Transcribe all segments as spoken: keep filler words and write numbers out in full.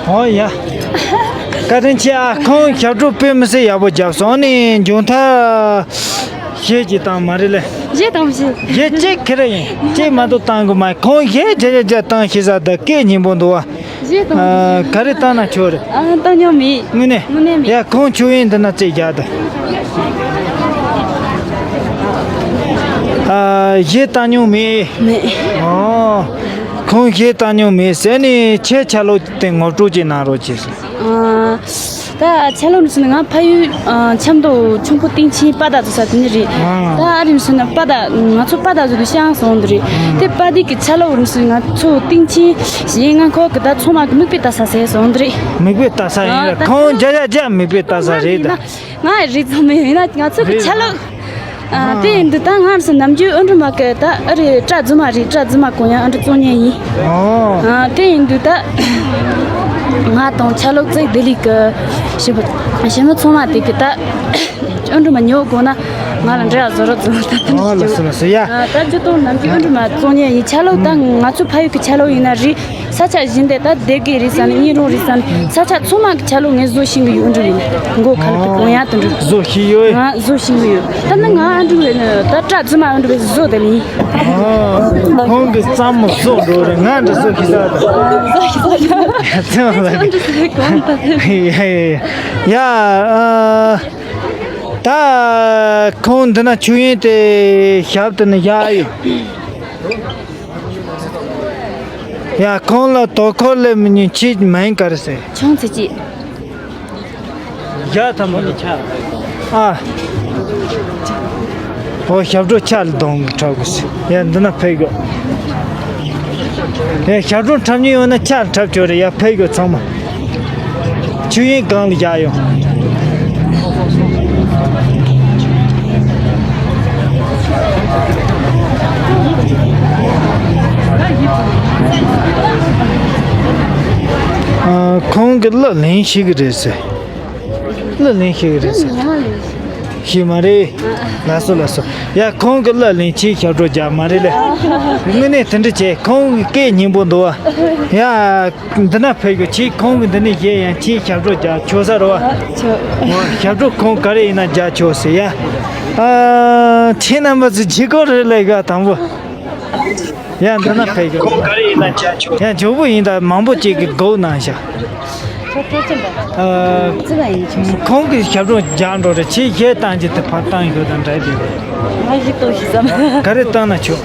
ཨོ་ཡ། བཀའ་དྲིན་ཆེ་ཨ། ཁོང་ཞབས་བྲོ་དཔེ་མི་སྲིད་ཡག་པོ་བརྒྱབ་སོང་ནི་མཇུག་མཐར། གཞས་ཅིག་བཏང་མ་རེད་ལེ། གཞས་བཏང་མི་ཤེས། གཞས་གཅིག་ཁེ་རེ་ཡིན་གཅིག་མ་གཏོགས་བཏང་གི་མ། ཁོང་གཞས་རྒྱ་རྒྱ་རྒྱ་བཏང་ཤེས་ས་ད་སྐད་སྙན་པོ་འདུག་བ། གཞས་བཏང་མི་ཤེས། ག་རེ་བཏང་ན་ཆོག་རེད། ཨ་བཏང་མྱོང་མེད། དངོས་གནས། དངོས་གནས་མེད། ཡ་ཁོང་ཆོས་དབྱིངས་འདི་ན་རྩེ་རྒྱག་ད། ཨ་གཞས་བཏང་མྱོང་མེད། མེད། ཨོ། ཁོང་གཞས་བཏང་མྱོང་མེད་ཟེར་ནས་ཁྱེད་ཆ་ལོག་དེ་ངོ་སྤྲོད་ཅིག་གནང་རོགས་བྱེད་ཟེར། ཨ། ད་ཆ་ལོག་ནས་སོང་ན་ང་ཕ་ཡུལ་ཨ་ཆབ་མདོ་ཆུང་ཕུ་སྟེང་ཆེན་པ་དག་ཚོ་ས་དེ་ནས་རེད། ཨ། ད་ཨ་རིམ་སོང་ན་པ་དག་ང་ཚོ་པ་དག་ཚོ་དུ་ཤང་སོང་དུ་རེད། དེ་པ་དེ་གི་ཆ་ལོག་རིམ་སོང་ང་ཚོ་སྟེང་ཆེན་ཞེ་ལྔ་ཁོག་གི་ད་ཚང་མ་གི་མིག་དཔེ་ལྟ་ས་ཟེར་སོང་དུ་རེད། མིག་དཔེ་ལྟ་ས་ཡིན་ཨ་ར། ད་ཁོང་རྒྱ་རྒྱ་རྒྱ་མིག་དཔེ་ལྟ་ས་རེད་ད། ང་རེད་ཚང་མས་ཡིན་ན་ང་ཚོ་གི་ཆ་ལོག་ཨ། དེ་ཡིན་དུས་ད་ང་ཚོ་ནམ་རྒྱུན་ཨ་འབྲུ་མ་གི་ད་ཨ་རི་སྐྲ་རྫུན་མ་རེད། སྐྲ་རྫུན་མ་གོན་ཡ་ཨ་འབྲུ་བཙོང་མཁན་ཡིན། ཨོ། ཨ། དེ་ཡིན་དུས་ད་ང་དང་ཆ་ལོག་རྩེ་བདེ་ལེགས་གི་ཞི་བ་ཞི་མི་ཚང་མ་དེ་གི་ད་ཨ་འབྲུ་མ་ཉོ་དགོས་ན་ང་ལ་འབྲེལ་བ་བཟོ་རོགས་བཟོ་ད་དེ་ཨོ་ལ་སོ་ལ་སོ་ཡ། ཨ། ད་རྒྱུ་དང་ནམ་རྒྱུན་ཨ་འབྲུ་མ་བཙོང་མཁན་ཡིན། ཆ་ལོག་ད་ང་ཚོ་ཕ་ཡུལ་གི་ཆ་ལོག་ཡིན་ན་རེད། ས་ཆ་བཞིན་དེ་ད་སྡེ་དགེ་རེད་ས་ནི་གཉིས་རོང་རེད་ས་ནི་ས་ཆ་ཚང་མ་གི་ཆ་ལོག་ངས་བཟོ་ཤེས་གི་ཡོད་འགྲོ་ཡིན། མགོ་ཁ་ལ་དེ་གོང་ཡ་དུ་འགྲོ། བཟོ་ཤེས་ཡོད། ང་བཟོ་ཤེས་གི་ཡོད། ད་ནི་ང་ཨ་འགྲོ་བས་ནི་ད་སྐྲ་རྫུན་མ་ཨ་འགྲོ་བས་བཟོ་དེ་ནི། ཁོང་གི་རྩ་མོ་བཟོ་འགྲོ་རེད། ང་འདྲ་བཟོ་ཤེས་ས་ད། བཟོ་ཤེས་བཟོ་ཤེས། ཚེ་མ་ལ་ཨ་འགྲོ་བས་གོང་ད། ཡ་ཡ། ད་ཁོང་འདི་ན་ཆུ་ཡིན་དེ་ཞབས་དེ་ནི་ཡ་ཡོད། ཡ་ཁོང་ལ་དོ་ཁོར་ལས་མི་ཉན་ཁྱེད་མིང་ག་རེ་ཟེར། ཆུང་ཚེ་སྐྱིད། ཡ་ཐ་མ་ནི་ཆ། ཨ། ཨོ་ཞབས་བྲོ་ཆ་ལ་གདོང་གི་འཁྲབ་དགོས་ཟེར། ཡ་འདི་ན་ཕེབས་དགོས། ཡ་ཞབས་བྲོ་འཁྲབ་མྱོང་ཡོད་ན་ཆ་ལ་འཁྲབ་ཆོག་རེད། ཡ་ཕེབས་དགོས་ཚང་མ། ཆུ་ཡིན་སྒང་ལ་བཞག་ཡོང་། ཨ། ཁོང་གི་གླུ་ལེན་ཤེས་གི་རེད་ཟེར། གླུ་ལེན་ཤེས་གི་རེད་ཟེར། ཤེས་མ་རེད། ལགས་སོ་ལགས་སོ། ཡ་ཁོང་གི་གླུ་ལེན་ཁྱེད་ཞབས་བྲོ་རྒྱག་མ་རེད་ལེ། དངོས་གནས་དེ་འདྲ་བྱས། ཁོང་གི་སྐད་སྙན་པོ་འདུག་ཨ། ཡ། འདི་ན་ཕེབས་དགོས། ཁྱེད་ཁོང་གི་འདི་ནས་བཞེས་ཡང་ཁྱེད་ཞབས་བྲོ་རྒྱག་ཆོག་ས་རེད་བ། ཆོག་འོ་ཞབས་བྲོ་ཁོང་ག་རེ་ཡིན་ན་རྒྱག་ཆོག་ཟེར་ཡ། ཨ། ཁྱེད་རྣམ་པ་ཚོ་ཇི་གོ་རེད་ལས་ཀ་དང་པོ། ཡ་འདི་ན་ཕེབས་དགོས། ཁོང་ག་རེ་ཡིན་ན་རྒྱག་ཆོག་ཡ་ཇོ་བོ་ཡིན་ད་མང་པོ་ཅིག་གི་སྒོ་ནང་བཞག་ཁྱོད་ཁྱོད་ཅི་འདྲ། ཨ། ཙི་ལ་ཡིན་ཆུང་། ཁོང་གི་ཞབས་བྲོ་རྒྱག་འགྲོ་རེད། ཁྱེད་གཞས་བཏང་རྒྱུ་དེ་ཕར་བཏང་ཡོད་དང་འདྲ་དེ་རེད། ང་གཞས་གཏོང་ཤེས་སམ། ག་རེ་བཏང་ན་ཆོག་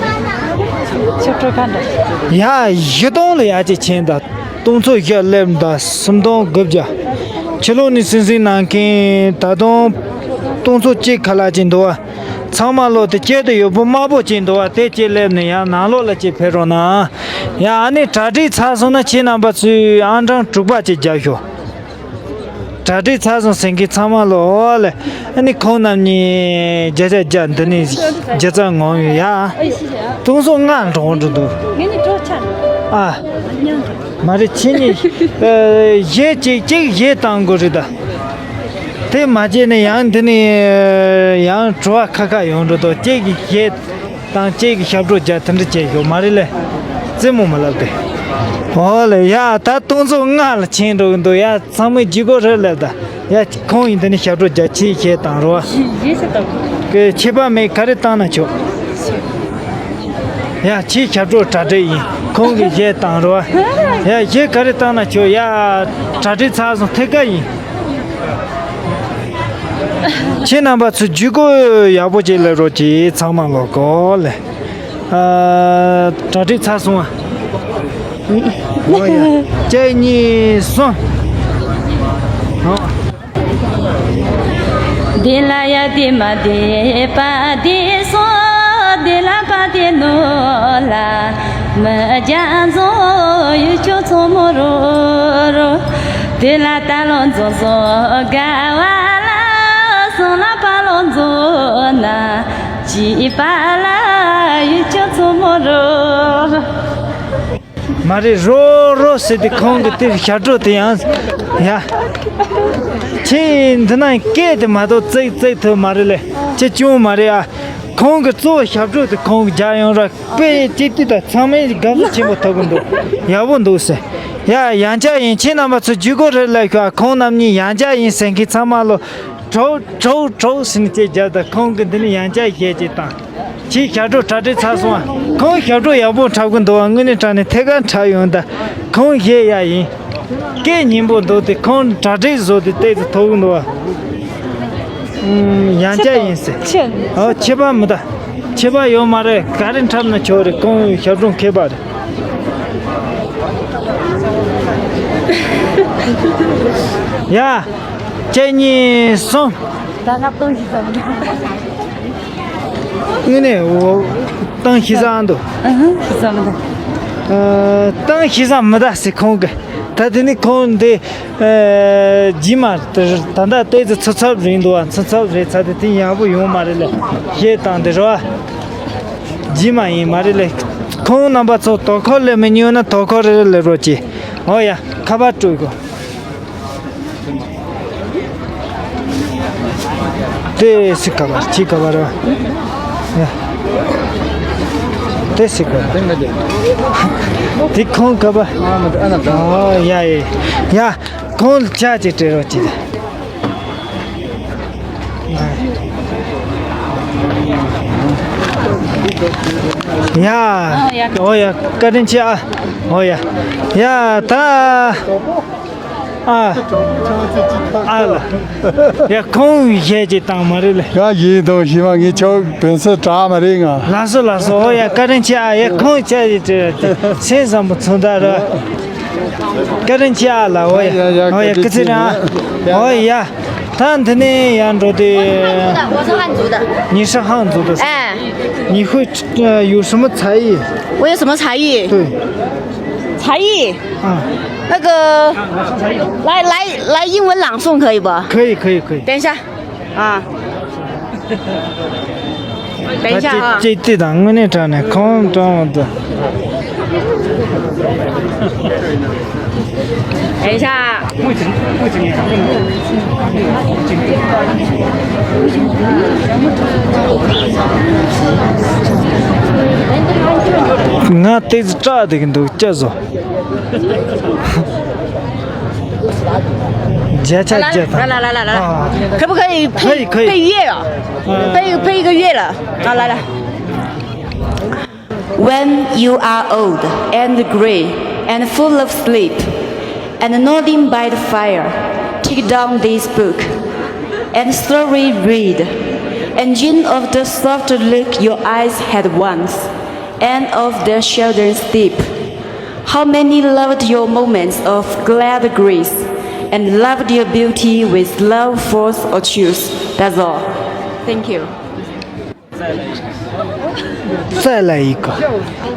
ཁྱོད་ཁྲོ་ཁ་འདྲ། ཡ་གཞས་གཏོང་ལ་ཡ་ཅེ་ཆེན་ད། སྟོང་ཚོ་བཞི་སླེབས་ད་སུམ་སྟོང་དགུ་བརྒྱ། ཕྱི་ལོགས་ནས་སིང་སིང་གནང་མཁན་ད་དུང་སྟོང་ཚོ་གཅིག་ཁ་ལག་ཅིག་འདུག་བ། ཚང་མ་ལོ་དེ་སྐྱེད་དུ་ཡོད་པོ་དམར་པོ་ཅིག་འདུག་བ། དེ་གཅིག་སླེབས་ནས་ཡང་ནང་ལོགས་ལ་ཅིག་ཕེབས་རོགས་གནང་། ཡང་ཨ་ནི་གྲ་སྒྲིག་ཚར་སོང་ན་ཁྱེད་རྣམ་པ་ཚོས་ཨང་གྲངས་དྲུག་པ་ཅིག་རྒྱབ་ཤོག་གྲ་སྒྲིག་ཚར་སོང་ཟེར་མཁན་ཚང་མ་ལོ་ཨོ་ལེ། ཨ་ནི་ཁོང་རྣམ་གཉིས་བརྒྱ་ཆ་བརྒྱ་འདི་ནས་སྒྱུ་རྩལ་ངོམ་ཡོད་ཡ། སྟོང་ཚོ་ལྔ་འགྲོ་འགྲོ་འདུག་ངེད་གཉིས་གྲོགས་ཆགས། ཨ། མ་རེད་ཁྱེད་གཉིས། གཞས་གཅིག་གཅིག་གཞས་བཏང་དགོས་རེད་ད། དེ་མ་བྱས་ནས་ཡང་འདི་ནས་ཡང་བྲོ་བ་ཁ་ཁ་ཡོང་འགྲོ་འདུག་གཅིག་གི་གཞས་དང་གཅིག་གི་ཞབས་བྲོ་རྒྱག་དེ་འདྲ་བྱས་ཡོད་མ་རེད་ལེ། རྩེད་མོ་མ་ལབ་དེ། ཨོ་ལེ་ཡ་ད་སྟོང་ཚོ་ལྔ་ལ་ཕྱིན་འགྲོ་གི་འདུག་ཡ་ཚང་མས་ལྗིད་ཁོག་རེད་ལབ་ད། ཡ་ཁོང་ཡིན་དེ་ནི་ཞབས་བྲོ་རྒྱག་ཆེད་བྱས་དང་རོ། གཞས་ཤིག་བཏང་། གི་ཁྱད་པར་མེད་ག་རེ་བཏང་ན་ཆོག་ཡ་ཁྱེད་ཞབས་བྲོ་གྲ་སྒྲིག་ཡིན། ཁོང་གི་གཞས་བཏང་རོ། ཡ་གཞས་ག་རེ་བཏང་ན་ཆོག་ཡ་གྲ་སྒྲིག་ཚར་སོང་ཐད་ཀ་ཡིན། ཁྱེད་རྣམ་པ་ཚོ་ལྗིད་ཁོག་ཡག་པོ་ཅིག་ལབ་རོགས་གྱིས་ཚང་མ་ལོ་གོ་ལེ། ཨ། གྲ་སྒྲིག་ཚར་སོང་ཨ། ཨོ་ཡ། གཅིག་གཉིས་གསུམ། ཨོ། དེ་ལ་ཡ་དེ་མ་དེ་པ་དེ་སོ་དེ་ལ་པ་དེ་ནོ་ལ་མི་རྒྱ་མཚོ་ཡུལ་ཆོ་མཚོ་མོ་རོ་རོ། དེ་ལ་ད་ལོ་མཚོ་སོ་དགའ་བ་ལ་སོང་ལ་པ་ལོ་མཚོ་ན། ཅི་པ་ལ་ཡུལ་ཆོ་མཚོ་མོ་རོ། མ་རེད་རོ་རོ་ཟེར་ཏེ་ཁོང་གི་དེ་ཞབས་བྲོ་དེ་ཡང་ཡ། ཁྱེད་འདི་ན་སྐད་དེ་མ་གཏོགས་ཙིག་ཙིག་ཐོས་མ་རེད་ལེ། ཁྱེད་ཅུང་མ་རེད་ཨ། ཁོང་གི་གཙོ་བོ་ཞབས་བྲོ་དེ་ཁོང་གི་རྒྱག་ཡོང་ར་དཔེ་ཅིག་དེ་དང་ཚང་མས་དགའ་བསུ་ཆེན་པོ་ཐོབ་གི་འདུག་ཡག་པོ་འདུག་ཟེར། ཡ། ཡང་བསྐྱར་ཡིན། ཁྱེད་རྣམ་པ་ཚོ་བརྒྱུད་སྐུར་རེ་ལབ་ཤོག་ཁོང་རྣམ་གཉིས་ཡང་བསྐྱར་ཡིན་ཟེར་མཁན་ཚང་མ་ལོ། གྲོགས་གྲོགས་གྲོགས་ཟེར་ནས་ཅིག་རྒྱབ་དང་། ཁོང་གི་འདི་ནས་ཡང་བསྐྱར་བཤད་ཅིག་དང་། ཁྱེད་ཞབས་བྲོ་གྲ་སྒྲིག་ཚར་སོང་ཨ། ཁོང་ཞབས་བྲོ་ཡག་པོ་འཁྲབ་གི་འདུག་བ། དངོས་གནས་དྲང་གནས་ཐད་ཀར་འཁྲབ་ཡོང་ད། ཁོང་བཤད་ཡག་ཡིན། སྐད་སྙན་པོ་འདུག་སྟེ། ཁོང་གྲ་སྒྲིག་བཟོ་དེ་ཏོག་ཙམ་ཐོབ་གི་འདུག་བ། ཨུམ། ཡང་བསྐྱར་ཡིན་ཟེར། ཁྱེད་ཨོ་ཁྱད་པར་མི་གདའ། ཁྱད་པར་ཡོད་མ་རེད། ག་རེ་འཁྲབ་ན་ཆོག་རེད། ཁོང་ཞབས་བྲོ་མཁས་པ་རེད། ཡ། གཅིག་གཉིས་གསུམ། ད་ང་སྟོང་ཞིག་བསམ། དངོས་གནས་འོ། གཏམ་ཤི་ས་འདུག་ཨ་ཧུ། ཤི་ས་མི་འདུག་ཨ། གཏམ་ཤི་ས་མི་འདུག་ཟེར་ཁོང་གིས། ད་དེ་ནི་ཁོང་འདི། ཨ། རྗེས་མ་ད་ལྟ་ཏོག་ཙམ་ཚུབ་ཚུབ་རེད་འདུག་བ། ཚུབ་ཚུབ་རེད་ཚར་དུས་དེ་ཡག་པོ་ཡོང་མ་རེད་ལེ། བཤད་སྟངས་དེ་རེད་བ། རྗེས་མ་ཡིན་མ་རེད་ལེ། ཁོང་རྣམ་པ་ཚོ་དོ་ཁུར་སླེབས་མི་ཉན་ན་དོ་ཁུར་རེ་རེ་སླེབས་རོགས་གྱིས། འོ་ཡ། ཁ་པར་སྤྲོད་དགོས། དེ་སི་ཁ་པར། ཅི་ཁ་པར་ར། ཡ། དེ་སི་ཁ་པར། དེ་ཁོང་ཁ་པར། ཨོ་ཡ་ཡ། ཡ། ཁོང་ལ་ཅ་ཅི་སྤྲད་རོགས་གྱིས། ཡ། ཨོ་ཡ། བཀའ་དྲིན་ཆེ་ཨ། ཨོ་ཡ། ཡ། ད། ཨ། ཨ་ལ། ཡ། ཁོང་བཤད་ཅིག་བཏང་མ་རེད་ལེ། ཡ། ཡིན་དང་ཤི་མ། ངས་ཁྱོད་བོན་སྲིད་དྲག་མ་རེད་ང་། ལགས་སོ་ལགས་སོ། ཨོ་ཡ། བཀའ་དྲིན་ཆེ་ཨ། ཡ། ཁོང་ཅ་ཡི་དྲི་དེ་སེམས་བཟང་པོ་ཚོང་ད་ར། བཀའ་དྲིན་ཆེ་ཨ་ལ། ཨོ་ཡ། ཡ་ཡ། ཨོ་ཡ། བཀའ་དྲིན་ཆེ། ཨོ་ཡ། ད་འདི་ནས་ཡར་འགྲོ་དུས། 我是汉族的。你是汉族的。哎。你会，呃，有什么才艺？我有什么才艺？对。 才艺？啊。那个，来来来，英文朗诵可以不？可以可以可以。等一下，啊，等一下啊。 ཅི་ཅི་དང་དངོས་གནས་དྲང་ནས་ཁོང་དྲང་བ་དང་། 等一下。 ང་ཏོག་ཙམ་སྐྲག་བསྡད་ཀྱི་འདུག་སྐྱབས་སུ། བརྒྱ་ཆ་བརྒྱ་དང་། 来来来来来，啊。可不可以配可以可以配乐啊？啊。配配一个乐了，啊，来来。 When you are old and gray and full of sleep and nodding by the fire, take down this book and slowly read, and dream of the soft look your eyes had once, and of their children's sleep. How many loved your moments of glad grace and loved your beauty with love, force, or choose? That's all. Thank you. 再来一个。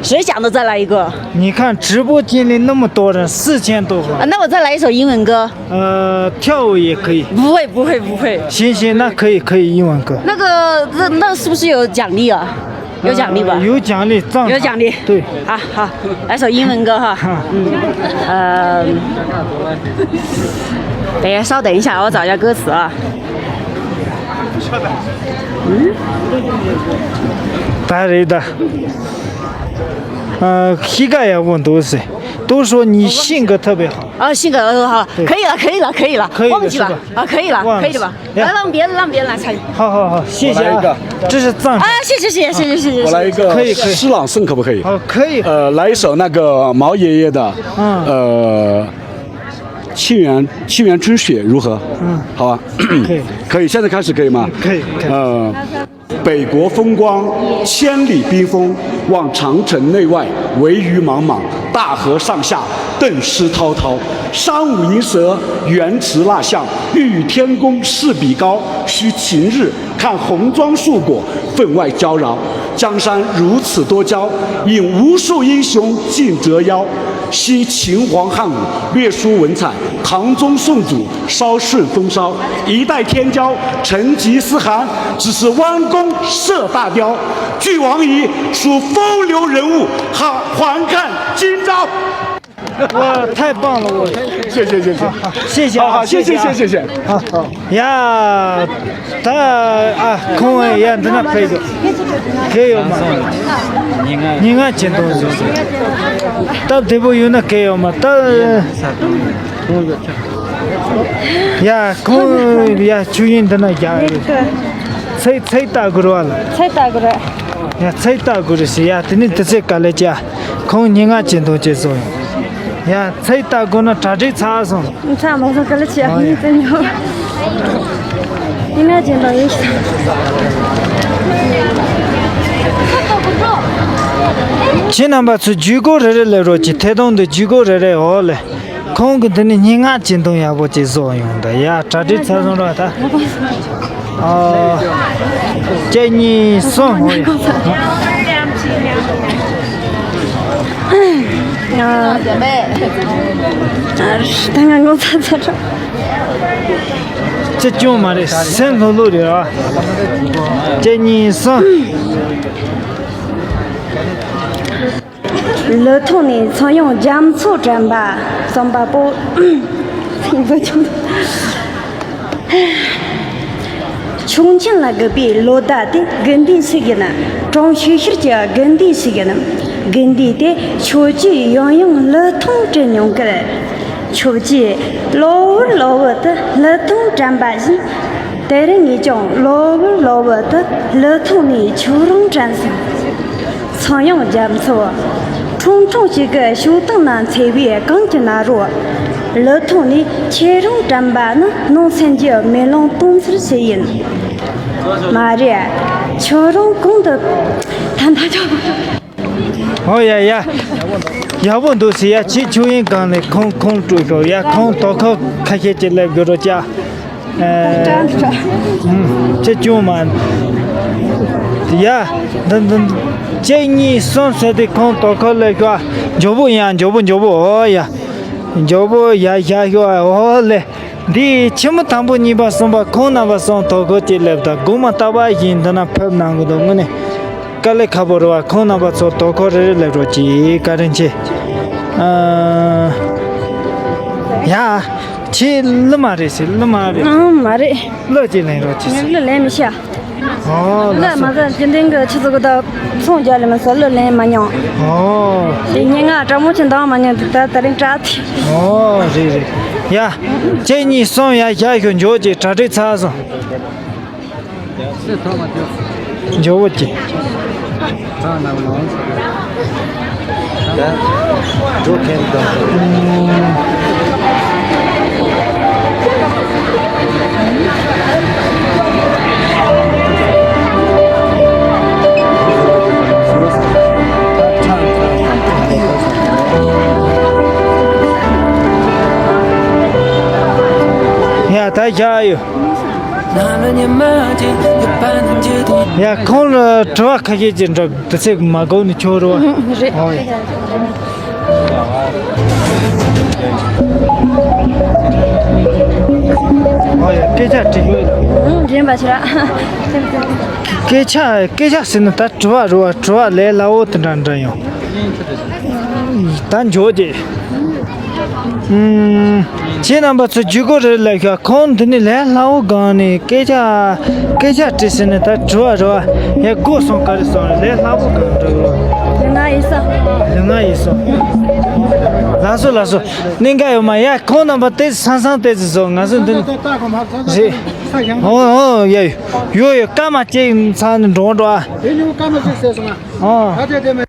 谁想的再来一个？你看直播间里那么多人，四千多个。啊，那我再来一首英文歌。呃，跳舞也可以。不会，不会，不会。行行，那可以，可以，英文歌。那个，那那是不是有奖励啊？有奖励吧？呃，有奖励，赞成。有奖励。对。好好，来首英文歌哈。哈。嗯，呃，等一下，稍等一下，我找一下歌词啊。 ད་རེད་ད། ཨ། གཤིས་ཀ་ཡག་པོ་འདུག་ཟེར། 都说你性格特别好。 啊，性格，呃，好，对。可以了，可以了，可以了，可以了，忘记了。是吧？啊，可以了，忘记了。可以了吧？来，让别人，让别人来唱。好好好，谢谢啊。我来一个。这是赞成。啊，谢谢，谢谢，谢谢，谢谢，谢谢。我来一个可以，可以。诗朗诵可不可以？好，可以。呃，来一首那个毛爷爷的，嗯。呃，《沁园，沁园春雪》如何？嗯。好吧。可以。可以，现在开始可以吗？可以，可以。呃，北国风光，千里冰封，望长城内外，惟余莽莽，大河上下，顿失滔滔。山舞银蛇，原驰蜡象，欲与天公试比高，须晴日 看红装素裹，分外娇娆。江山如此多娇，引无数英雄竞折腰。昔秦皇汉武，略输文采，唐宗宋祖，稍逊风骚。一代天骄，成吉思汗，只是弯弓射大雕。俱往矣，数风流人物，还，还看今朝。哇，太棒了，我谢谢谢谢，谢谢啊，好好谢谢谢谢谢谢谢。好好。呀，ད་ཨ་ཁོང་ཡ་འདི་ན་ཕེབས་འདུག་གལ་ཡོད་མ། ཉིན་ལྔ་ཉིན་ལྔ་བྱེད་དོན་བཟོ། སྟབས་བདེ་པོ་ཡོད་ན་གལ་ཡོད་མ་ད། ཡ་ཁོང་ཡ་ཆུ་ཡིན་འདི་ན་རྒྱག་ཡོད། ཚེ་ཚེ་ལྟ་དགོས་ར་ལ། ཚེ་ལྟ་དགོས་ར། ཡ་ཚེ་ལྟ་དགོས་རེད་ཟེར་ཡ་དེ་ནི་དེ་ཚེ་ག་ལེ་ཅི་ཡ། ཁོང་ཉིན་ལྔ་བྱེད་དོན་བྱེད་སོང་ཡ། ཡ་ཚེ་ལྟ་དགོས་ན་གྲ་སྒྲིག་ཚར་སོང་། ཚར་མ་སོང་ག་ལེ་ཅི་ཡ། ཨོ་ཡ། ཉིན་ཚེ་ཉོ། ཉིན་ལྔ་བྱེད་དོན་ཡོད། ཁྱེད་རྣམ་པ་ཚོ་ཇུས་འགོད་རེ་རེ་ལས་རོགས་ཀྱི་ཐད་གཏོང་དུ་ཇུས་འགོད་རེ་རེ་འོག་ལས། ཁོང་གི་འདི་ནི་སྙན་ངག་སྦྱིན་གཏོང་ཡག་པོ་ཅིག་བཟོ་ཡོང་ད་ཡ། གྲ་སྒྲིག་ཚར་སོང་ར་ད། ཨ། གཅིག་གཉིས་གསུམ། འོ་ཡ། ད་ང་ངོ་ཚ་ཚ་ར། ཅི་ཅུང་མ་རེད་སེམས་ལྷོད་ལྷོད་རེད་ར། གཅིག་གཉིས་གསུམ། ལི་ཐང་ནས་ཚངས་དབྱངས་རྒྱ་མཚོ་དྲན་པ་གསུམ་པ་པོ། ཆོག་མཆན་ལ་དགོས་པའི་ལོ་ཟླ་དེ་དགུན་ཟླའི་ཚིག་ཡིན། གྲང་ཤུར་ཤུར་གྱི་དགུན་ཟླའི་ཚིག་ཡིན། དགུན་ཟླའི་དེ་ཆོས་བརྒྱུད་ཡང་ཡང་ལི་ཐང་བྲི་མྱོང་གི། ཆོས་བརྒྱུད་གློ་བུར་གློ་བུར་དུ་ལི་ཐང་དྲན་པ་བཞིན། དེ་རིང་ངས་ཀྱང་གློ་བུར་གློ་བུར་དུ་ལི་ཐང་ནས་ཁྱོད་རང་དྲན་སོང་། ཚངས་དབྱངས་རྒྱ་མཚོ། ཁྲུང་ཁྲུང་ཞིག་གི་ཞོ་སྟེང་ན་འཚེར་བའི་གངས་ཀྱི་ན་རོ། ལི་ཐང་ནས་ཁྱེད་རང་དྲན་པ་ནི་ནང་སེམས་ཀྱི་མེ་ལོང་སྟོང་ཚར་ཞིག་ཡིན། མ་རེད། ཁྱོད་རང་གོང་དུ་ཐན་ཐ་ཆོག་ཨོ་ཡ་ཡ། ཡག་པོ་འདུག་ཟེར་ཡ། ཁྱེད་ཆོས་དབྱིངས་སྒང་ནས་ཁོང་ཁོང་སྤྲོད་ཤོག་ཡ། ཁོང་དོ་ཁུར་ཁ་ཤས་ཅིག་སླེབས་དགོས་རོགས་ཅག་ཨེ། ཁྱེད་ཆུང་མ། ཡ། འདི་འདི། གཅིག་གཉིས་གསུམ་ཟེར་ཏེ་ཁོང་དོ་ཁུར་སླེབས་ཤོག་མགྱོགས་པོ་ཡ། མགྱོགས་པོ་མགྱོགས་པོ། ཨོ་ཡ། མགྱོགས་པོ་ཡ་བཞག་ཤོག་ཨོ་ལེ། འདི་ཕྱི་མི་དང་པོ་གཉིས་པ་གསུམ་པ་ཁོང་རྣམ་པ་གསུམ་དོ་ཁུར་ཅིག་སླེབས་དང་། དགོང་མོ་རྟག་པར་བཞིན་འདི་ན་ཕེབས་གནང་གི་འདུག་དངོས་གནས་དཀའ་ལས་ཁག་པོ་རེད་བ། ཁོང་རྣམ་པ་ཚོ་དོ་ཁུར་རེ་རེ་སླེབས་རོགས་གྱིས། བཀའ་དྲིན་ཆེ། ཨ། ཡ། ཁྱེད་གླུ་མ་རེད་ཟེར། གླུ་མ་རེད། ཨང་། མ་རེད། གླུ་ཅིག་ལེན་རོགས་གྱིས། ངས་གླུ་ལེན་མི་ཤེས། ཨོ་ལགས་ལགས་སོ། མ་ཟད་རྒྱུན་ལྡན་གྱི་ཆུ་ཚོད་ཀྱི་ད་ཚོང་རྒྱག་ལེ་མ་སོ་གླུ་ལེན་མ་མྱོང་། ཨོ། དེ་སྙན་ངག་གྲ་མོ་ཆེ་འདང་མ་མྱོང་དེ་ད་ད་རིང་དྲག་ཐེ། ཨོ་རེད་རེད། ཡ། གཅིག་གཉིས་གསུམ་ཡ་བཞག་ཤོག་མགྱོགས་ཀྱིས་གྲ་སྒྲིག་ཚར་སོང་། མགྱོགས་པོ་ཀྱིས། ཡ་ད་བཞག་ཡོད། ཡ་ཁོང་ལ་དྲི་བ་ཁ་ཤས་ཅིག་འདྲི། དུས་ཚོད་མ་འགོར་ནས་ཆོག་རེད་བ། རེད། ཨོ་ཡ། ཨོ་ཡ། སྐད་ཆ་དྲི་ཡོད། ཨང་། རེད་པ་ཕྱིར། སྐད་ཆ་སྐད་ཆ་ཟེར་ན་ད་དྲི་བ་རེད་བ། དྲི་བ་ལས་སླ་བོ་དེ་འདྲ་འདྲ་ཡོང་། ད་མགྱོགས་ཀྱི། ཨུམ། ཁྱེད་རྣམ་པ་ཚོ་ཇུས་འགོད་རེ་ལབ་ཤག་ཁོང་འདི་ནི་ལས་སླ་བོ་སྒང་ནས་སྐད་ཆ་སྐད་ཆ་དྲིས་ཟེར་ནས་ད་དྲི་བ་རེད་བ། ཡ་སྒོ་སོང་ག་རེ་སོང་རེད། ལས་སླ་བོ་སྒང་འགྲོ་གི་རེད། ལུས་ངག་ཡིད་གསུམ། ལུས་ངག་ཡིད་གསུམ། ལགས་སོ་ལགས་སོ། གནད་འགག་ཡོད་མ། ཡ་ཁོང་རྣམ་པ་ཏོག་ཙམ་སང་སང་ཏོག་ཙམ་བཟོ། ང་ཚོ་འདི་ནི་རེད། ཨོ་ཨོ་ཡ་ཡོ་ཡོ་ཡོ། སྐར་མ་གཅིག་ཚང་ནས་འགྲོ་འགྲོ་ཨ། དེ་ནི་སྐར་མ་གཅིག་ཟེར་སོང་ཨ། ཨོ། ད་དེ་དེ་མེད།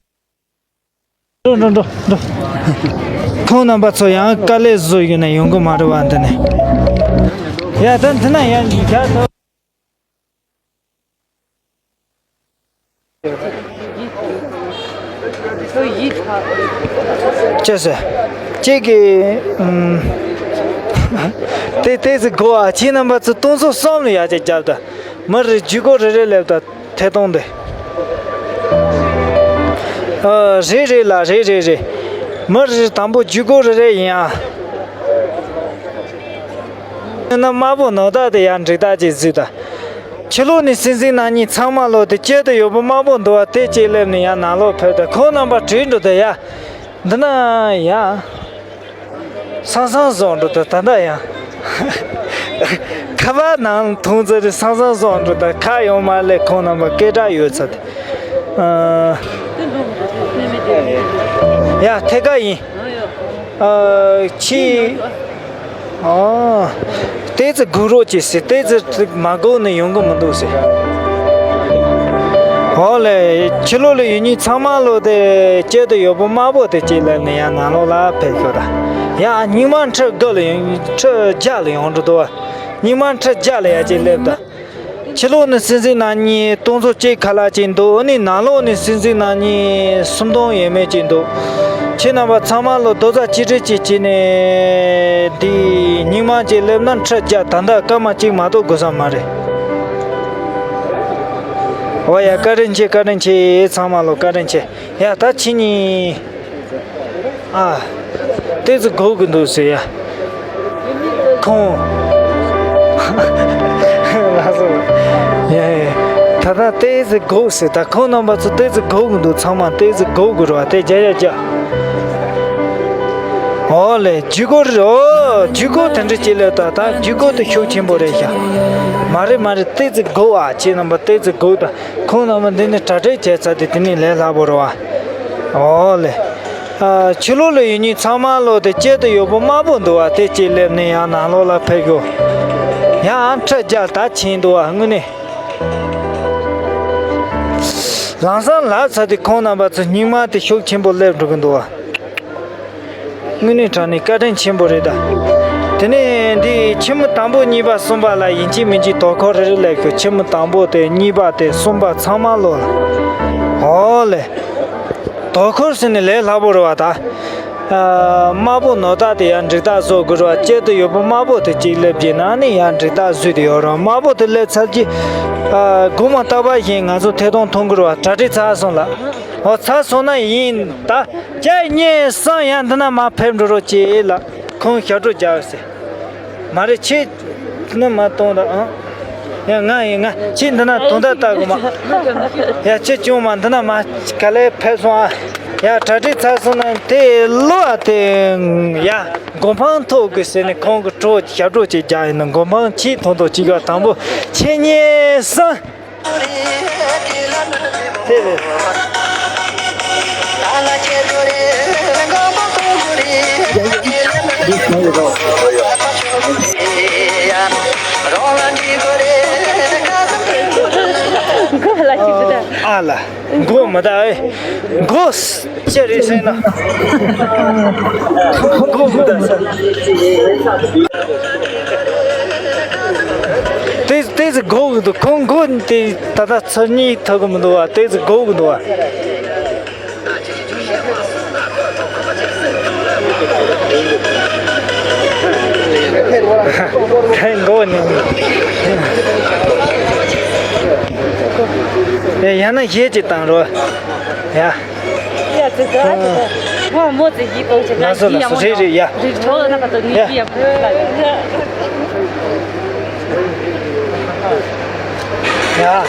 འགྲོ་འགྲོ་འགྲོ་འགྲོ། ཁོང་རྣམ་པ་ཚོ་ཡང་དཀའ་ལས་བཟོ་ཡོད་ན་ཡོང་གི་མ་རེད་བ་འདི་ནས། ཡ་ད་འདི་ན་ཡང་རྒྱ་ཐོ། ཅེས་ཟེར། ཁྱེད་ཀྱིས་ཨུམ། དེ་དེ་ཟིག་གོ་ཨ། ཁྱེད་རྣམ་པ་ཚོ་སྟོང་ཚོ་གསུམ་ལ་ཡར་ཅིག་རྒྱབ་ད། མི་རེ་ཇུས་འགོད་རེ་རེ་སླེབས་ད། ཐད་གཏོང་དེ། ཨ། རེད་རེད་ལ། རེད་རེད་རེད། མི་རེ་དང་པོ་ཇུས་འགོད་རེ་རེ་ཡིན་ཨ། ན་དམར་པོ་ནོར་བདག་དེ་ཡར་འགྲིག་རྟགས་ཅིག་གཟིགས་ད། ཕྱི་ལོགས་ནས་སྲིད་འཛིན་རྣམ་གཉིས་ཚང་མ་ལོག་དེ་དཀྱིལ་དུ་ཡོད་པོ་དམར་པོ་འདུག་བ། དེ་གཅིག་སླེབས་ནས་ཡར་ནང་ལོགས་ཕེབས་ད། ཁོང་རྣམ་པ་བྲོས་འགྲོ་དེ་ཡ། འདི་ན་ཡ། སང་སང་བཟོ་འགྲོ་ད་ད་ད་ཡང་། ཁ་པར་ནང་མཐོང་ཚེ་རེ་སང་སང་བཟོ་འགྲོ་ད་ཁ་ཡོང་མ་ལས་ཁོང་རྣམ་པ་སྐད་གྲགས་ཡོད་ཚ་དེ། ཨ། ཡ་ཐད་ཀ་ཡིན། ཨ། ཁྱི། ཨོ། ཏོག་ཙི་སྒུག་རོགས་གྱིས་ཟེར། ཏོག་ཙི་མ་སྒུག་ནས་ཡོང་གི་མི་འདུག་ཟེར། ཨོ་ལེ། ཕྱི་ལོགས་ལ་ཡོད་མཁན་ཚང་མ་ལོ་དེ་སྐྱིད་དུ་ཡོད་པོ་དམར་པོ་དེ་གཅིག་ལེབ་ནས་ཡང་ནང་ལོགས་ལ་ཕེབས་ཤོག་ད། ཡ་སྙིང་མ་ཁྲི་དགུ་ལ་ཡོང་། ཁྲི་བརྒྱ་ལ་ཡོང་འགྲོ་འདུག་བ། སྙིང་མ་ཁྲི་བརྒྱ་ལ་ཡ་གཅིག་ལེབ་ད། ཕྱི་ལོགས་ནས་སྲིད་འཛིན་ནང་གཉིས་སྟོང་ཚོ་གཅིག་ཁ་ལག་ཅིག་འདུག་ཨ་ནི་ནང་ལོགས་ནས་སྲིད་འཛིན་ནང་གཉིས་སུམ་སྟོང་ཡས་མས་ཅིག་འདུག་ཁྱེད་རྣམ་པ་ཚང་མ་ལོ་རྡོག་རྩ་གཅིག་སྒྲིལ་ཅིག་བྱས་ནས་འདི་སྙིང་མ་ཅིག་སླེབས་ན་ཁྲི་བརྒྱ། ད་ལྟ་སྐར་མ་གཅིག་མ་གཏོགས་དགོས་ས་མ་རེད། འོ་ཡ། བཀའ་དྲིན་ཆེ། བཀའ་དྲིན་ཆེ། ཚང་མ་ལོ་བཀའ་དྲིན་ཆེ། ཡ་ད་ཕྱི་ཉིན། ཨ། ཏོག་ཙི་སྒུག་གི་འདུག་ཟེར་ཡ། ཁོང་། ལགས་སོ། ཡ་ཡ། ད་ལྟ་ཏོག་ཙི་སྒུག་ཟེར། ད་ཁོང་རྣམ་པ་ཚོ་ཏོག་ཙི་སྒུག་གི་འདུག་ཚང་མ་ཏོག་ཙི་སྒུག་དགོས་རེད་བ། དེ་རྒྱ་ཡ་རྒྱ། ཨོ་ལེ། ཇུས་འགོད་རེད། ཨོ། ཇུས་འགོད་དེ་འདྲ་ཅིག་ལས་ད། ད་ཇུས་འགོད་དེ་ཤུགས་ཆེན་པོ་རེད་ཤག་མ་རེད་མ་རེད། ཏོག་ཙི་སྒུག་ཨ། ཁྱེད་རྣམ་པ་ཏོག་ཙི་སྒུག་ད། ཁོང་རྣམ་པ་འདི་ནས་གྲ་སྒྲིག་བྱས་ཚར་དུས་དེ་ནས་ལས་སླ་པོ་རེད་བ། ཨོ་ལེ། ཨ། ཕྱི་ལོགས་ལ་ཡོད་མཁན་ཚང་མ་ལོ་དེ་སྐྱིད་དུ་ཡོད་པོ་དམར་པོ་འདུག་བ། དེ་གཅིག་སླེབས་ནས་ཡང་ནང་ལོགས་ལ་ཕེབས་ཤོག་ཡང་ཁྲི་བརྒྱ་ད་ཕྱིན་འདུག་བ། དངོས་གནས། ལམ་སང་ལབ་ཚར་དུས་ཁོང་རྣམ་པ་ཚོ་སྙིང་མ་དེ་ཤུགས་ཆེན་པོ་སླེབས་འགྲོ་གི་འདུག་བ། དངོས་གནས་དྲང་གནས་བཀའ་དྲིན་ཆེན་པོ་རེད་ད། དེ་ནས་འདི་ཁྱི་མོ་དང་པོ་གཉིས་པ་གསུམ་པ་ལ་ཡིན་གཅིག་མིན་གཅིག་དོ་ཁུར་རེ་རེ་སླེབས་ཤོག་ཁྱི་མོ་དང་པོ་དེ་གཉིས་པ་དེ་གསུམ་པ་ཚང་མ་ལོ་ལ། ཨོ་ལེ། དོ་ཁུར་ཟེར་ནས་ལས་སླ་པོ་རེད་བ་ད། ཨ། དམར་པོ་ནོར་བདག་དེ་ཡང་འགྲིག་རྟགས་བཟོ་དགོས་རེད་བ། སྐྱིད་དུ་ཡོད་པོ་དམར་པོ་དེ་གཅིག་སླེབས་རྗེས་ན་ནི་ཡང་འགྲིག་རྟགས་བཟོས་དེ་ཡོད་རེད་བ། དམར་པོ་དེ་སླེབས་ཚར་གྱི། ཨ། དགོང་མོ་རྟག་པར་བཞིན་ང་ཚོ་ཐད་གཏོང་མཐོང་གི་རེད་བ། གྲ་སྒྲིག་ཚར་སོང་ལ། ཨོ། ཚར་སོང་ན་ཡིན་ད། གཅིག་གཉིས་གསུམ། ཡང་འདི་ན་མར་ཕེབས་འགྲོ་རོགས་གྱིས་ལ། ཁོང་ཞབས་བྲོ་རྒྱག་ཟེར། མ་རེད། ཁྱེད་འདི་ན་མར་གཏོང་ད་ཨང་། ཡ་ང་ཡིན་ང་། ཁྱེད་འདི་ན་དུང་ད་ལྟ་དགོས་མ། ཡ་ཁྱེད་ཅུང་མ་འདི་ན་མར་ག་ལེ་ཕེབས་སོང་ཨ། ཡ་གྲ་སྒྲིག་ཚར་སོང་ན་དེ་ལོ་ཨ་དེ། ཡ་མགོ་འཕང་མཐོ་དགོས་ཟེར་ནས་ཁོང་གི་བྲོ་ཞབས་བྲོ་ཅིག་རྒྱག་ཡིན་ན། མགོ་འཕང་ཆེས་མཐོ་མཐོ་ཅིག་ག་དང་པོ་ཁྱེད་གཉིས་གསུམ། དེ་རེད། ཨ་ལ། མགོ་མི་ད་ཨེ། མགོ་ཅི་རེད་ཟེར་ན། མགོ་མི་ད་ས། ཏོག་ཙི་སྒུག་གི་འདུག་ཁོང་མགོ་དེ་ད་ལྟ་ཚུར་གཉིད་ཐུབ་གི་མི་འདུག་བ། ཏོག་ཙི་སྒུག་གི་འདུག་བ། མགོ་ནི། ཡང་ན་གཞས་ཅིག་བཏང་རོགས། ཡ། ཡ་ཙི་ཙི་ཨ་ཙི་ཙི། ཧོ་མོ་ཙི་ཡི་ཏོག་ཅི། ལགས་སོ་ལགས་སོ། རེད་རེད་ཡ། རིག་ཆོག་ན་ཁ་ཏོ་ནི་ཡ་ཡ། ཡ།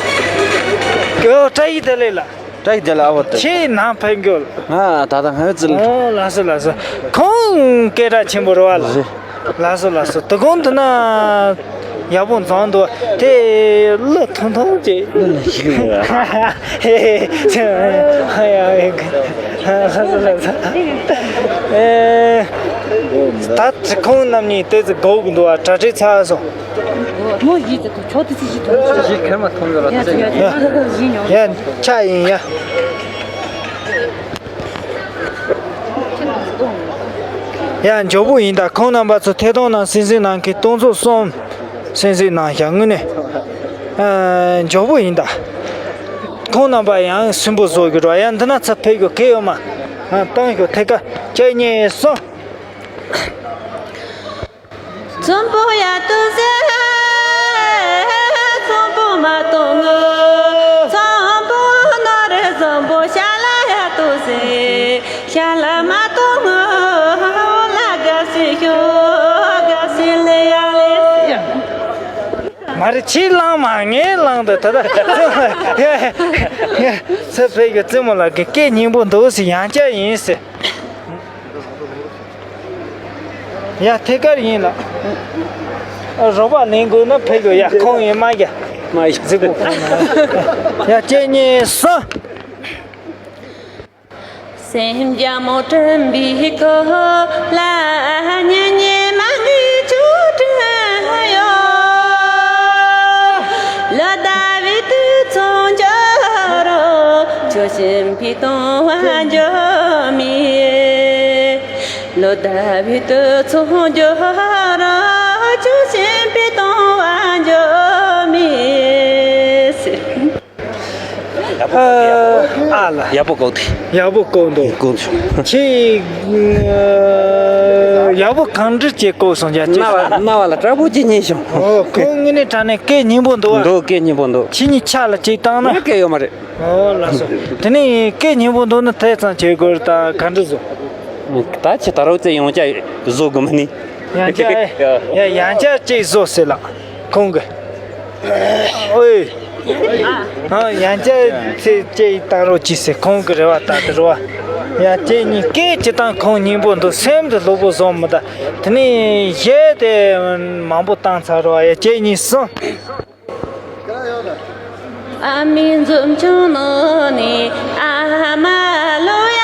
ཀྱོ་བཀྲ་ཤིས་བདེ་ལེགས་ལགས། བཀྲ་ཤིས་བདེ་ལེགས་ཨ་བ་དེ། ཁྱེད་ནང་ཕེབས་མགྱོགས། ང་ད་ལྟ་ང་ཚོ་ལ། ཨོ་ལགས་སོ་ལགས་སོ། ཁོང་སྐད་གྲགས་ཆེན་པོ་རེད་བ་ལགས། རེད། ལགས་སོ་ལགས་སོ། དོ་དགོང་དུ་ན་ཡག་པོ་མཛངས་འདུག་དེ་གླུ་ཐུང་ཐུང་ཅིག་གླུ་ལ་ཞིག་ཡོད། ཧེ་ཧེ། ཧ་ཡ་ཧེ། ལགས་སོ་ལགས་སོ། ཨེ། ད་ཁོང་རྣམ་གཉིས་ཏོག་ཙི་སྒུག་གི་འདུག་བ། གྲ་སྒྲིག་ཚར་སོང་། མོ་ཡིད་ཀྱི་ཐུག་ཆོག་ཏི་ཅི་ཞིག་ཐུག་ཞིག་ཁེར་མ་མཐོང་ཡོད་ལ། ཡ་ཡ་ཡིན་ཡོང་། ཡ་ཆ་ཡིན་ཡ། ཡ་མགྱོགས་པོ་ཡིན་ད། ཁོང་རྣམ་པ་ཚོ་ཐད་གཏོང་ནང་སེམས་སེམས་གནང་མཁན་སྟོང་ཚོ་གསུམ་སེམས་སེམས་གནང་ཤག་དངོས་གནས། ཨ། མགྱོགས་པོ་ཡིན་ད། ཁོང་རྣམ་པ་ཡང་སུན་པོ་བཟོ་གི་རོ། ཡ་འདི་ན་ཚ་ཕེབས་ཤོག་གལ་ཡོད་མ། ཨ། བཏང་ཤོག་ཐད་ཀ་གཅིག་གཉིས་གསུམ། ཚོམ་བུ་ཡ་ཏུ་ཟེ། ཚོམ་བུ་མ་གཏོང་ངོ་། ཚོམ་བུ་ནོར་ཚོམ་བུ་ཤ་ལ་ཡ་ཏུ་ཟེ། ཤ་ལ་མ་གཏོང་ངོ་། ལ་དགའ་སི་ཤོ་དགའ་སི་ལེ་ཡ་ལེ། མ་རེད། ཁྱེད་བླངས་མ་ངས་བླངས་ད། ད་ད་ཚེ་ཕེ་གི་རྩེ་མོ་ལགས་ཀྱི་སྐད་སྙན་པོ་འདུག་ཟེར། ཡང་བསྐྱར་ཡིན་ཟེར། ཡ་ཐད་ཀར་ཡིན་ལ། རོགས་པ་ལེན་དགོས་ན་ཕེབས་དགོས། ཡ་ཁོང་ཡིན་མ་ཡ། མ་ཡ་གཟིགས་པོ་ཁོང་ན། ཡ་གཅིག་གཉིས་གསུམ། སེམས་རྒྱ་མོ་དྲན་པའི་སྐོར་ལ་ཉེ་ཉེ་མ་ངའི་ཆུ་དྲན་ཡོད། ལོ་ཟླ་བའི་དུས་ཚོད་འགྱུར་རོ་ཁྱོད་བཞིན་པའི་སྟོང་བ་འགྱུར་མེད། ལོ་ཟླ་བའི་དུས་ཚོད་འགྱུར་རོ་ཁྱོད་བཞིན་པའི་སྟོང་བ་འགྱུར་མེད། ཨ་ལ། ཡག་པོ་གོ་ཐལ། ཡག་པོ་གོ་འདུག་གོ་འདུག་ཁྱེད་ཡག་པོ་གང་འདྲ་བྱས་གོ་སོང་ཡ། རྣ་བ་རྣ་བ་ལ་དྲག་པོ་ཅིག་ཉན་བྱུང་། ཨོ་ཁོང་དངོས་གནས་དྲང་གནས་སྐད་སྙན་པོ་འདུག་བ། འདུག་སྐད་སྙན་པོ་འདུག་ཁྱེད་གཉིས་ཆ་ལ་གཅིག་བཏང་ན། ངས་སྐད་ཡོད་མ་རེད། ཨོ་ལགས་སོ། དེ་ནས་སྐད་སྙན་པོ་འདུག་ན་ཐད་ཙང་བྱེད་དགོས་རེད། ད་ག་འདྲ་བཟོ། ད་ཁྱེད་ད་རོགས་ཙེ་ཡོང་ཅག་བཟོ་དགོས་མ་ནི། ཡང་ཅག་ཡ་ཡང་ཅག་ཅིག་བཟོ་ཟེར་ལ། ཁོང་གི་ཨོའི། ཨ་ཡང་ཅག་ཚེ་ཅིག་བཏང་རོགས་གྱིས་ཟེར། ཁོང་གི་རེ་བ་ད་དེ་རེད་བ། ཡ་ཁྱེད་གཉིས་སྐད་ཅིག་བཏང་། ཁོང་སྙན་པོ་འདུག་སེམས་དུ་ལྷུག་པོ་བཟོ་མི་ད། དེ་ནས་གཞས་དེ་མང་པོ་བཏང་ཚར་རེད་བ། ཡ་ཁྱེད་གཉིས་གསུམ། ཨ་མའི་འཛུམ་ཆུང་ནང་ནས་ཨ་མ་ལོ་ཡ།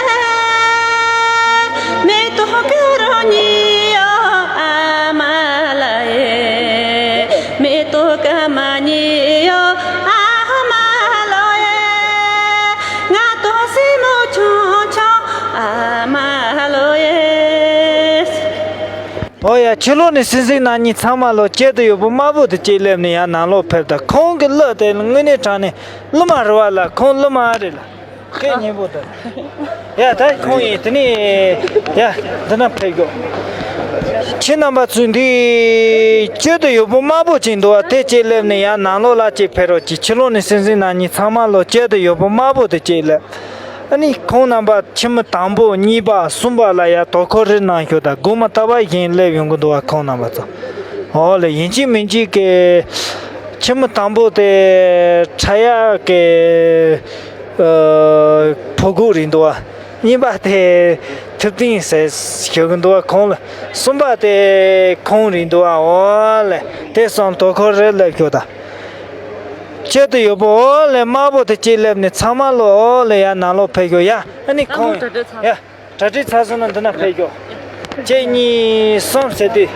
མེ་ཏོག་དཀར་ཉི་ཡོ་ཨ་མ་ལ་ཡེ། མེ་ཏོག་སྐར་མ་ཉི་ཡོ་ཨ་མ་ལོ་ཡེ། ང་དང་སྲིང་མོ་ཆུང་ཆུང་ཨ་མ་ལོ་ཡེ། ཨོ་ཡ། ཕྱི་ལོགས་ནས་སེམས་སེམས་ནང་ཉིད་ཚང་མ་ལོ་གཅལ་དུ་ཡོད་པོ་དམར་པོ་དེ་གཅིག་སླེབས་ནས་ཡར་ནང་ལོགས་ཕེབས་ད། ཁོང་གི་གླུ་དེ་དངོས་གནས་དྲང་གནས་གླུ་མ་རེད་བ་ལ། ཁོང་གླུ་མ་རེད་ལ། སྐད་སྙན་པོ་དང་། ཡ་ད་ཁོང་ཡིན། དེ་ནས་ཡ་འདི་ན་ཕེབས་ཤོག་ཁྱེད་རྣམ་པ་ཚོས་འདི་གཅལ་དུ་ཡོད་པོ་དམར་པོ་ཅིག་འདུག་བ། དེ་གཅིག་སླེབས་ནས་ཡར་ནང་ལོགས་ལ་གཅིག་ཕེབས་རོགས་གྱིས། ཕྱི་ལོགས་ནས་སེམས་སེམས་ནང་ཉིད་ཚང་མ་ལོ་གཅལ་དུ་ཡོད་པོ་དམར་པོ་དེ་གཅིག་སླེབས། ཨ་ནི་ཁོང་རྣམ་པ་ཁྱིམ་མི་དང་པོ་གཉིས་པ་གསུམ་པ་ལ་ཡ་དོ་ཁུར་རེ་གནང་ཤོག་ད་དགོང་མོ་རྟ་པ་བཞིན་སླེབས་ཡོང་གི་འདུག་བ། ཁོང་རྣམ་པ་ཚོ། ཨོ་ལེ། ཡིན་གཅིག་མིན་གཅིག་གི་ཁྱིམ་མི་དང་པོ་དེ་ཁྲ་ཡག་གི་ཨ་ཕོ་སྒུག་རེད་འདུག་བ། གཉིས་པ་དེ་ཐུབ་བསྟན་ཟེར་ཞུ་གི་འདུག་བ། ཁོང་ལ། གསུམ་པ་དེ་ཁོང་རེད་འདུག་བ། ཨོ་ལེ། དེ་གསུམ་དོ་ཁུར་རེ་སླེབས་ཤོག་ད། གཅལ་དུ་ཡོད་པོ་ཨོ་ལེ་དམར་པོ་དེ་གཅིག་སླེབས་ནས་ཚང་མ་ལོ་ཨོ་ལེ་ཡར་ནང་ལོགས་ཕེབས་ཤོག་ཡ། ཨ་ནི་ཁོང་ཡ་གྲ་སྒྲིག་ཚར་སོང་ན་འདི་ན་ཕེབས་ཤོག་གཅིག་གཉིས་གསུམ་ཟེར་དུས།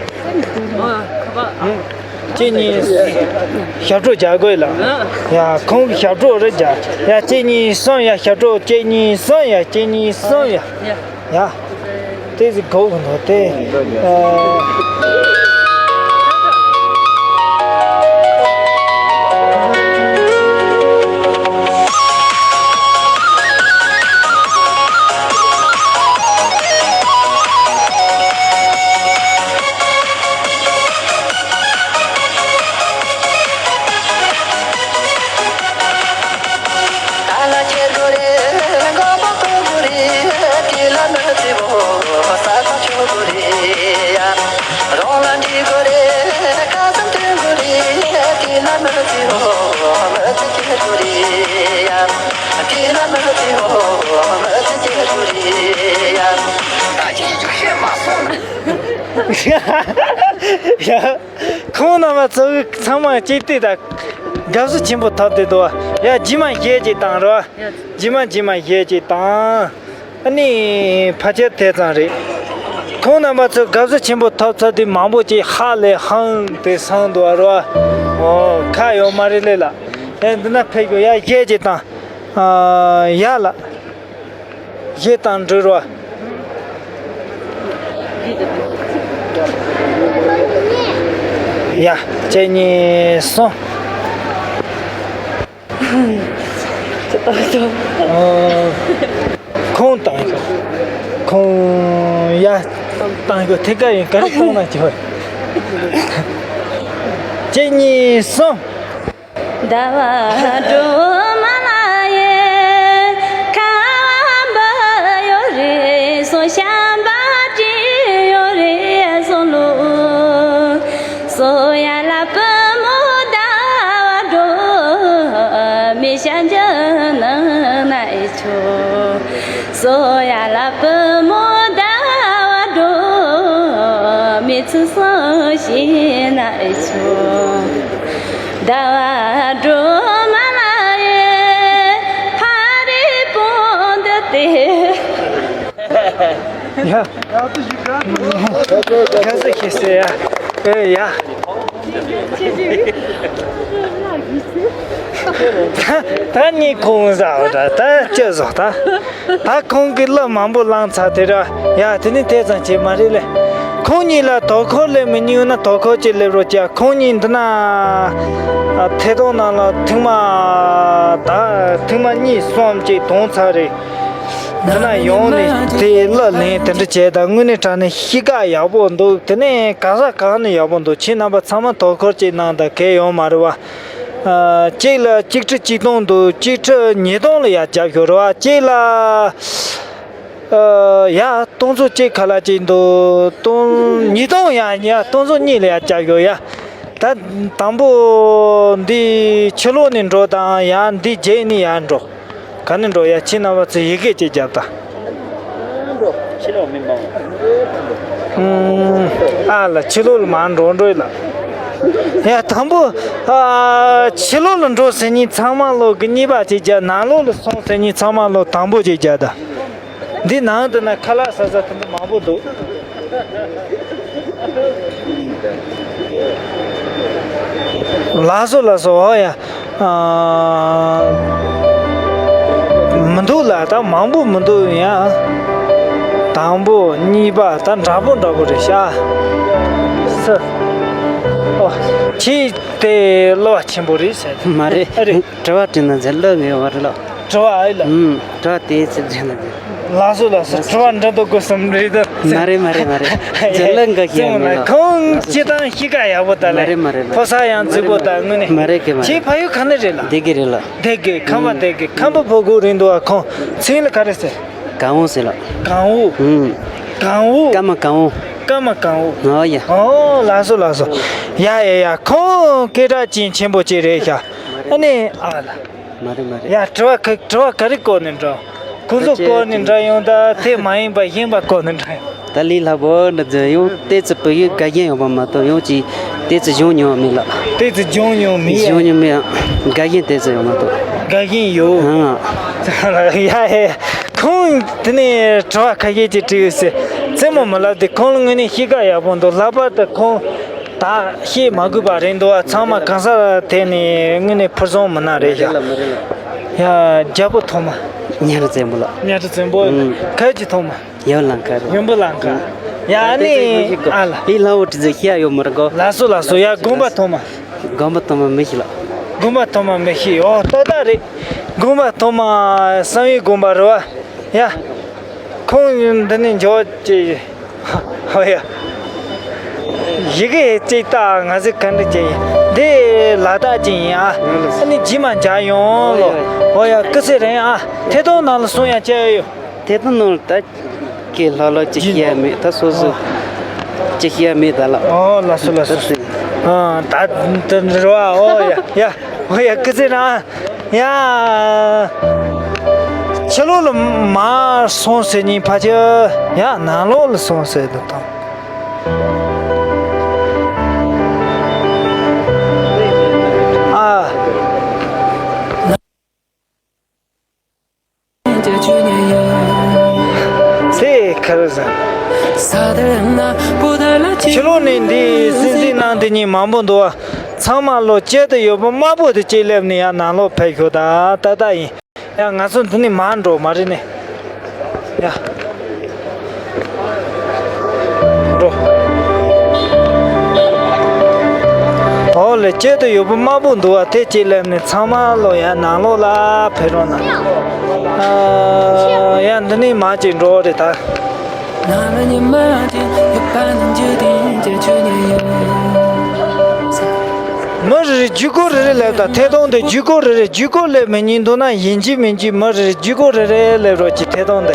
གཅིག་གཉིས། ཞབས་བྲོ་རྒྱག་དགོས་ལ། ཡ་ཁོང་གི་ཞབས་བྲོ་རེ་རྒྱག་ཡ་གཅིག་གཉིས་གསུམ་ཡ། ཞབས་བྲོ་གཅིག་གཉིས་གསུམ་ཡ། གཅིག་གཉིས་གསུམ་ཡ། ཡ། དེ་ཟིག་གོ་གི་འདུག་དེ། ཁོང་རྣམ་པ་ཚོ་ཚང་མ་གཅིག་བལྟས་དང་། དགའ་བསུ་ཆེན་པོ་ཐོབ་བསྡད་འདུག་བ། ཡ་རྗེས་མ་གཞས་ཅིག་བཏང་རོགས། རྗེས་མ་རྗེས་མ་གཞས་ཅིག་བཏང་། ཨ་ནི་ཕལ་ཆེར་དེ་ཙམ་རེད། ཁོང་རྣམ་པ་ཚོ་དགའ་བསུ་ཆེན་པོ་ཐོབ་ཚར་དུས་མང་པོ་ཅིག་ཧ་ལས་ཧང་དེ་སང་འདུག་བ་རོ། ཨོ་ཁ་ཡོད་མ་རེད་ལེ་ལ། ཨེ་འདི་ན་ཕེབས་དགོས། ཡ་གཞས་ཅིག་བཏང་། ཨ་ཡ་ལ། གཞས་བཏང་འགྲོ་རོ། ཡ་གཅིག་གཉིས་གསུམ། ཁོང་བཏང་ཤོག་ཁོང་ཡ་བཏང་ཤོག་ཐད་ཀ་ཡིན། ག་རེ་བཏང་ན་ཆོག་གཅིག་གཉིས་གསུམ། ཟླ་བ་སྒྲོལ་མ་ལ་ཡེ། ཁ་བ་འབབ་ཡོད་རེད་སོང་། བྱམས་པ་སྤྲིན་ཡོད་རེད་སོང་ལོ། སོ་ཡ་ལ་པུ་མོ་ཟླ་བ་སྒྲོལ་མའི་ཞལ་འཇམ་ནང་ན་ཨེ་ཆོ། སོ་ཡ་ལ་པུ་མོ་ཟླ་བ་སྒྲོལ་མའི་ ཚུལ་སོང་ཤེས་ན་ཆོག་ཟླ་བ་སྒྲོལ་མ་ལ་ཡོད་ཕ་རི་པོ་འདི་སྟེ། ཡ། ག་ཚོད་ཤེས་སེ་ཡ། ཨེ་ཡ། ད་ནི་ཁོང་ཟ་བ་ད་ད་ཅི་ཟོ་ད། ད་ཁོང་གིས་གླུ་མང་པོ་བླངས་ཚར་དེ་ར། ཡ་དེ་ནི་དེ་ཙམ་བྱེད་མ་རེད་ལེ། ཁོང་གཉིས་ལ་དོ་ཁུར་སླེབས་མི་ཉུང་ན་དོ་ཁུར་ཅིག་སླེབས་རོགས་བྱ། ཁོང་གཉིས་འདི་ན་ཐད་གཏོང་ནང་ལ་ཐེངས་མ་ད་ཐེངས་མ་གཉིས་གསུམ་ཅིག་གཏོང་ཚར་རེད། འདི་ན་ཡོང་ནས་དེ་གླུ་ལེན་དེ་འདྲ་བྱས་ད་དངོས་གནས་དྲང་གནས་གཤིས་ཀ་ཡག་པོ་འདུག་དེ་ནས་ག་ས་གང་ནས་ཡག་པོ་འདུག་ཁྱེད་རྣམ་པ་ཚང་མ་དོ་ཁུར་ཅིག་གནང་ད་གལ་ཡོང་མ་རེད་བ། ཨ། གཅིག་ལ་གཅིག་ཁྲི་གཅིག་སྟོང་འདུག་གཅིག་ཁྲི་ཉིས་སྟོང་ལ་ཡར་རྒྱབ་ཤོག་རེད་བ། གཅིག་ལ་ཨ་ཡ་སྟོང་ཚོ་གཅིག་ཁ་ལག་གཅིག་འདུག་སྟོང་ཉིས་སྟོང་ཡ་ཡ་སྟོང་ཚོ་གཉིས་ལ་ཡར་རྒྱབ་ཤོག་ཡ། ད་དང་པོ་འདི་ཕྱི་ལོགས་ནས་འགྲོ་དང་ཡ་འདི་རྗེས་ནས་ཡར་འགྲོ། ག་ནས་འགྲོ་ཡ། ཁྱེད་རྣམ་པ་ཚོས་ཡི་གེ་ཅིག་རྒྱབ་ད། ཕྱི་ལོགས་མི་མང་། ཨ་ལ་ཕྱི་ལོགས་ལ་མར་འགྲོ་འགྲོ་ཡི་ལ། ཡ་དང་པོ་ཨ་ཕྱི་ལོགས་ལ་འགྲོ་ཟེར་མཁན་ཚང་མ་ལོ་གི་གཉིས་པ་ཅིག་རྒྱབ། ནང་ལོགས་ལ་སོང་ཟེར་མཁན་ཚང་མ་ལོ་དང་པོ་ཅིག་རྒྱབ་ད། འདི་ནང་དུ་ན་ཁ་ལག་ཟ་ས་དེ་འདྲ་མང་པོ་འདུག་ལགས་སོ་ལགས་སོ། འོ་ཡ། ཨ། མི་འདུག་ལ་ད་མང་པོ་མི་འདུག་ཡ། དང་པོ་གཉིས་པ་ད་འདྲ་པོ་འདྲ་པོ་རེད་ཤག་སུ། ཨོ། ཁྱེད་དེ་བློ་བ་ཆེན་པོ་རེད་ཟེར། མ་རེད། ཨ་རེད། དྲི་བ་དྲིས་ན་ཟེར་ལབ་ངེས་བ་རེད་ལ། དྲི་བ་ཨེ་ལ། ཨུམ། དྲི་བ་དེ་ཚིག་འཛིན་ལ་འཛིན། ལགས་སོ་ལགས་སོ། དྲི་བ་འདྲི་འདུག་དགོས་བསམ་རེད་ད། མ་རེད་མ་རེད་མ་རེད། ཛ་ལ་འགའ་ཤེས་ཡ་མེད་ལ། ཁོང་སྤྱི་བཏང་གཤིས་ཀ་ཡག་པོ་ད་ལེ། མ་རེད་མ་རེད་མ་རེད། ཕོ་གསར་ཡང་རྫིག་པོ་ད་དངོས་གནས། མ་རེད་གི་མ་རེད། ཁྱེད་ཕ་ཡུལ་ག་ནས་རེད་ལ། སྡེ་དགེ་རེད་ལ། སྡེ་དགེ་ཁམས་པ། ཨུམ། སྡེ་དགེ་ཁམས་པ་ཕོ་རྒོད་རེད་འདུག་ཨ། ཁོང་མཚན་ལ་ག་རེ་ཟེར། གང་བོ་ཟེར་ལ། གང་བོ། ཨུམ། གང་བོ། ཀ་མ་གང་བོ། ཀ་མ་གང་བོ། ཨོ་ཡ། ཨོ་ལགས་སོ་ལགས་སོ། ཡ་ཡ་ཡ། ཁོང་སྐད་གྲགས་ཅན་ཆེན་པོ་ཅིག་རེད་ཤག་ཨ་ནི་ཨ་ལ། མ་རེད་མ་རེད། ཡ་དྲི་བ་ག་དྲི་བ་ག་རེ་བཀོད་ནས་འགྲོ། ཁོ་ཚོ་བཀོད་ནས་འགྲོ་ཡོང་ད་དེ་མ་ཡིན་པ་གཞན་པ་བཀོད་ནས་འགྲོ་ཡོང་། ད་ལས་སླ་པོ་འདྲ་ཟེར་ཡོང་། ཏོག་ཙམ་བོད་ཡིག་དགའ་ཞེན་ཡོད་པ་མ་གཏོགས་ཡོང་ཅིག་ཏོག་ཙམ་སྦྱོང་མྱོང་མེད་ལ། ཏོག་ཙམ་སྦྱོང་མྱོང་མེད་ཡ། སྦྱོང་མྱོང་མེད་ཡ། དགའ་ཞེན་ཏོག་ཙམ་ཡོད་མ་གཏོགས། དགའ་ཞེན་ཡོད། ཨང་། ཡ་ཡ། ཁོང་དེ་ནས་དྲི་བ་ཁ་ཤས་ཅིག་དྲིས་ཡོད་ཟེར། རྩེད་མོ་མི་ལབ་དེ་ཁོང་ལ་དངོས་གནས་གཤིས་ཀ་ཡག་པོ་འདུག་ལྷག་པར་དུ་ཁོང་ད་བཤད་མ་དགོས་པ་རེད་འདུག་ཨ། ཚང་མ་གང་ཟག་དེ་ནས་དངོས་གནས་ཕུན་སུམ་མི་ན་རེད་ཤག་ཡ་རྒྱལ་པོ་ཐོག་མ། གཉའ་ཁྲི་བཙན་པོ་ལགས། གཉའ་ཁྲི་བཙན་པོ། ཨུམ། ག་ཅི་ཐོག་མ། ཡོན་ལང་ཁ་རེད། ཡོན་པོ་ལང་ཁ། ཡ་ནི་ཨ་ལ། ཨི་ལྷ་བོ་དྲི་ཟེར་ཤེས་ཡ་ཡོད་མ་རེད་གོ། ལགས་སོ་ལགས་སོ། ཡ་དགོན་པ་ཐོག་མ། དགོན་པ་ཐོག་མ་མི་ཤེས་ལགས། དགོན་པ་ཐོག་མ་མི་ཤེས། ཨོ་ཏག་ཏག་རེད། དགོན་པ་ཐོག་མ་བསམ་ཡས་དགོན་པ་རེད་བ། ཡ། ཁོང་འདི་ནས་འཇོག་ཅེས། ཨོ་ཡ། ཡི་གེ་ཅིག་ལྟ་ང་ཚོས་ག་འདྲ་བྱས་ཡིན། འདི་ལ་དྭགས་ཅིག་ཡིན་ཨ། ཨ་ནི་རྗེས་མ་མཇལ་ཡོང་ལོ། ཨོ་ཡ་སྐུ་ཚེ་རིང་ཨ། ཐད་གཏོང་ནང་ལ་སོང་ཡ་བྱས་ཡོད། དེ་ད་ནོར་ད་ཀྱེ་ལྷག་ལྷག་ཅིག་ཤེས་ཡ་མེད་ད་སོ་སོ་ཅིག་ཤེས་ཡ་མེད་ད་ལ། ཨོ་ལགས་སོ་ལགས་སོ། ཨ་ད་ད་རེད་བ། ཨོ་ཡ་ཡ། ཨོ་ཡ་སྐུ་ཚེ་རིང་ཡ། ཕྱི་ལོགས་ལ་མར་སོང་ཟེར་ཉིན་ཕ་ཆེ་ཡ་ནང་ལོགས་ལ་སོང་ཟེར་དུ་དང་། ཨ། དེ་ཁར་ཟ། ཕྱི་ལོགས་ནས་འདི་སྲིད་འཛིན་ནང་དེ་གཉིས་མང་པོ་འདུག་བ། ཚང་མ་ལོ་གཅིག་ཏུ་ཡོད་པ་དམར་པོ་དེ་གཅིག་སླེབས་ནས་ཡང་ནང་ལོགས་ཕེབས་ཤོག་ད་ད་ད་ཡིན། ཡང་ང་ཚོ་འདི་ནས་མར་འགྲོ་མ་རེད་ནས། ཡ། འགྲོ། འོ་ལེ་གཅིག་ཏུ་ཡོད་པ་དམར་པོ་འདུག་བ་དེ་གཅིག་སླེབས་ནས་ཚང་མ་ལོ་ཡང་ནང་ལོགས་ལ་ཕེབས་རོགས་གནང་། ཨ། ཡང་འདི་ནས་མར་ཅིག་འགྲོ་རེད་ད། མི་རེ་རེ་ཇུས་འགོད་རེ་རེ་ལབ་དང་ཐད་གཏོང་དེ་ཇུས་འགོད་རེ་རེ་ཇུས་འགོད་ལས་མི་ཉན་འདུག་ན་ཡིན་གཅིག་མིན་གཅིག་མི་རེ་རེ་ཇུས་འགོད་རེ་རེ་ལབ་རོགས་གྱིས་ཐད་གཏོང་དེ།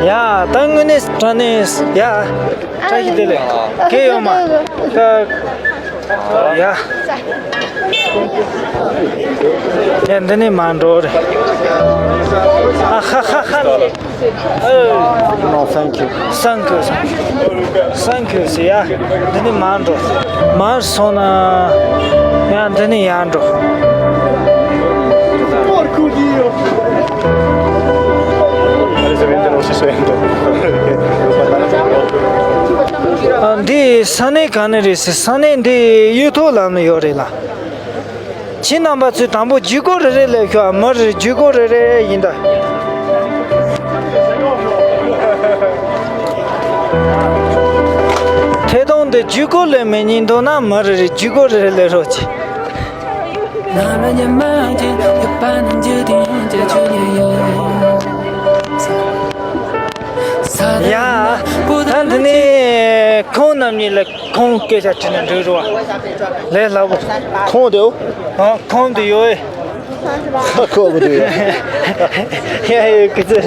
ཡ་ད་དངོས་གནས་དྲང་གནས་ཡ། བཀྲ་ཤིས་བདེ་ལེགས། གལ་ཡོད་མ། ད། ཡ། ཡ་འདི་ནས་མར་འགྲོ་རེད། ཨ་ཧ། No, thank you. Thank you, thank you. Thank you ཟེར་ཡ། འདི་ནས་མར་འགྲོ། མར་སོང་ན་ཡང་འདི་ནས་ཡར་འགྲོ། ཨ། འདི་ས་གནས་ག་ནས་རེད་ཟེར། ས་གནས་འདི་གཡུ་ཐོག་ལམ་ནས་ཡོད་རེད་ལ། ཁྱེད་རྣམ་པ་ཚོས་དང་པོ་བརྒྱུད་སྐུར་རེ་རེ་སླེབས་ཤོག་མི་རེར་བརྒྱུད་སྐུར་རེ་རེ་ཡིན་ད། ཐད་གཏོང་འདི་བརྒྱུད་སྐུར་སླེབས་མི་ཉན་འདུག་ན་མི་རེར་བརྒྱུད་སྐུར་རེ་རེ་སླེབས་རོགས་གྱིས། ཡ། ད་འདི་ནས་ཁོང་རྣམ་གཉིས་ལ། ཁོང་སྐད་ཆ་དྲིས་ན་འགྲིག་རེད་བ། ལས་སླ་པོ། ཁོང་དེའོ། ཨ། ཁོང་དེ་ཡོད། ཁོ་བོ་དེ་ཡོད། ཡ་ཡ། སྐུ་ཚེ།